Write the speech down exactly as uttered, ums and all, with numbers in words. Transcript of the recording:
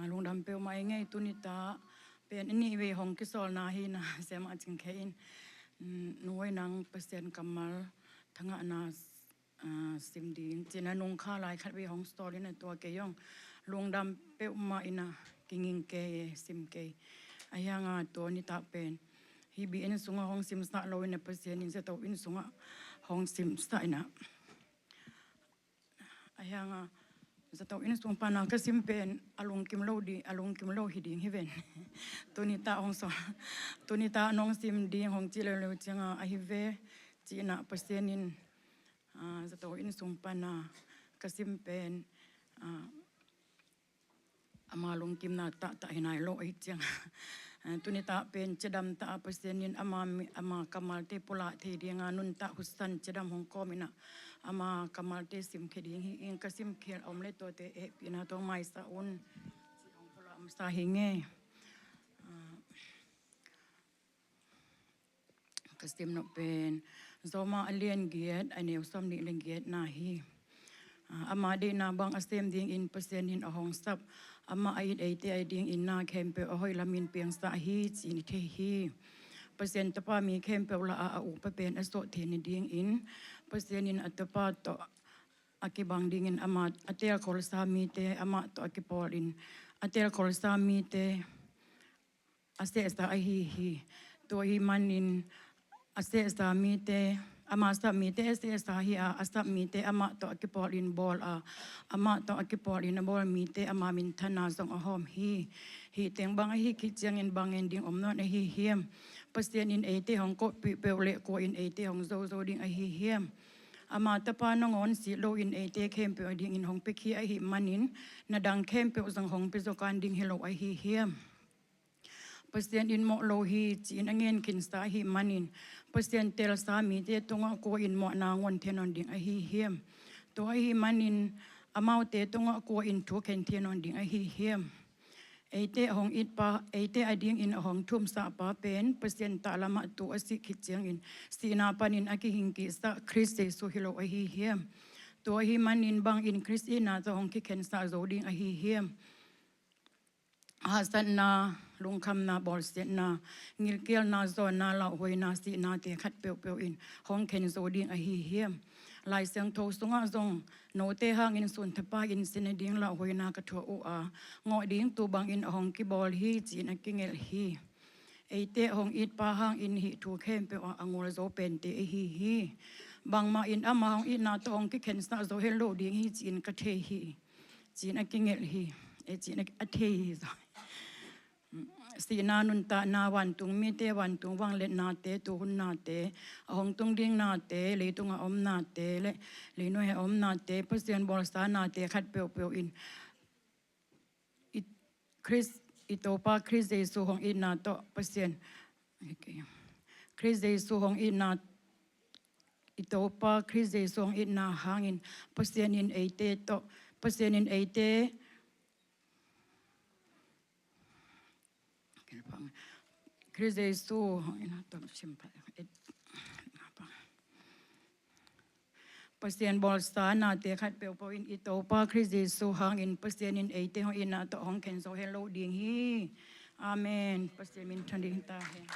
Lungdam peuhmah i ngei. Tuni ta pen a nih vei hong kisawlna hi na, siamah Cing Khe in, mm, nungoi nang Pasian kammal thangahna, ah, sim ding cih na nungkha lai khat vei hong sawl in a, tua kei hong lungdam peuhmah in a, kinging kei e, sim kei. Ahi hanga tua nitak pen hi bi inn sungah hong simsah lo in a, Pasian in zato inn sungah hong simsah in a. Ahi hanga zato inn sung pana ka sim pen a lungkim lo ding, a lungkim lo hi ding hi ven. Tuni ta hong sawl, tuni ta nong sim ding hong cih leuleu cianga ahi ve, cih na Pasian in, ah, zato inn sung pana ka sim pen, ah, ama lungkimna tahtah hi nai lo ahi cianga. Ah, tuni ta pen cidam ta a Pasian in ama mi-, ama kammalte pulak thei dinga nuntak husan cidam hong kawm in a, ama kammalte simkhia ding hi ing. Ka simkhial a om le tuate hehpihna tawh maisa un, cih hong pulak masa hi ngei. Ah, ka sim nop pen Roma a lian giat, a neu sawm nih le giatna hi. Ah, ama deihna bang a sem dingin Pasian in a hong sap, amah a it eite a dingin na khempeuh a hoih lamin piangsak hi, ci-in i thei hi. Pasian Tapa mi khempeuh lah a, a upa pen a suah theihna dingin Pasian in a Tapa tawh a kibang dingin amah a teelkholsa mite amah tawh a kipawl in, a teelkholsa mite a sehsa ahi hi. Tua ahih manin a sehsa mite, ama sap mite a sehsa hi a, a sap mite amah tawh a kipawl in bawl a, amah tawh a kipawl in a bawl mite ama minthanna zong a hawm hi. Hih teng bang ahi khit ciangin bang ngen ding om nawn ahi hiam? Pasian in eite hong kohpih peuh le kua in eite hong zozo ding ahi hiam? Ama Tapa nangawn si loin eite khempeuh a dingin hong piakhia ahih manin na dang khempeuh zong hong pia zo kan ding hi lo ahi hiam? Pasian in mawh lo hi, ci-in a ngen khinsa ahih manin Pasian teelsa mite tungah kua in mawhna ngawn thei nawn ding ahi hiam? Tua ahih manin amaute tungah kua in thu khen thei nawn ding ahi hiam? Eite a hong it pa, eite a dingin a hong thumsak pa pen Pasian tah lamah tu a sih khit ciangin sihna panin a kihingkiksak Khrist Jesuh hi lo ahi hiam? Tua ahih manin bangin Khrist itna tawh hong kikhensah zo ding ahi hiam? Hahsatna, lungkhamna, bawlsiatna, ngilkialna, zawnna, lauhuaina, sihnate khat peuhpeuh in hong khen zo ding ahi hiam? Lai Siangtho sungah zong note hangin sun thapai-in si nading lauhuaina ka thuah uh a, ngawh ding tuu bangin a hong kibawl hi, ci-in a kigelh hi. Eite a hong it pa hangin hih thu khempeuh ah a ngul zo pente ahi hi. Bangmah in ama hong itna tawh hong kikhensah zo het lo ding hi, ci-in ka thei hi, ci-in a kigelh hi. E, ci-in a, a thei hi zaw. Sihna, nuntakna, vantung mite, vantung vangliatnate, tuhunnate, a hong tung ding nate, leitung a om nate le leinuai a om nate, Pasian bawlsa nate khat peuhpeuh in i Khrist, i Topa Khrist Jesuh hong itna tawh Pasian, okay. Khrist Jesuh hong itna, i Topa Khrist Jesuh hong itna hangin Pasian in eite tawh, Pasian in eite, Khrist Jesuh hong itna tawh, Pasian bawlsa nate khat peuhpeuh in i Topa Khrist Jesuh hangin Pasian in eite hong itna tawh hong khen zo het lo ding hi. Amen. Pasian min thang ding ta hen.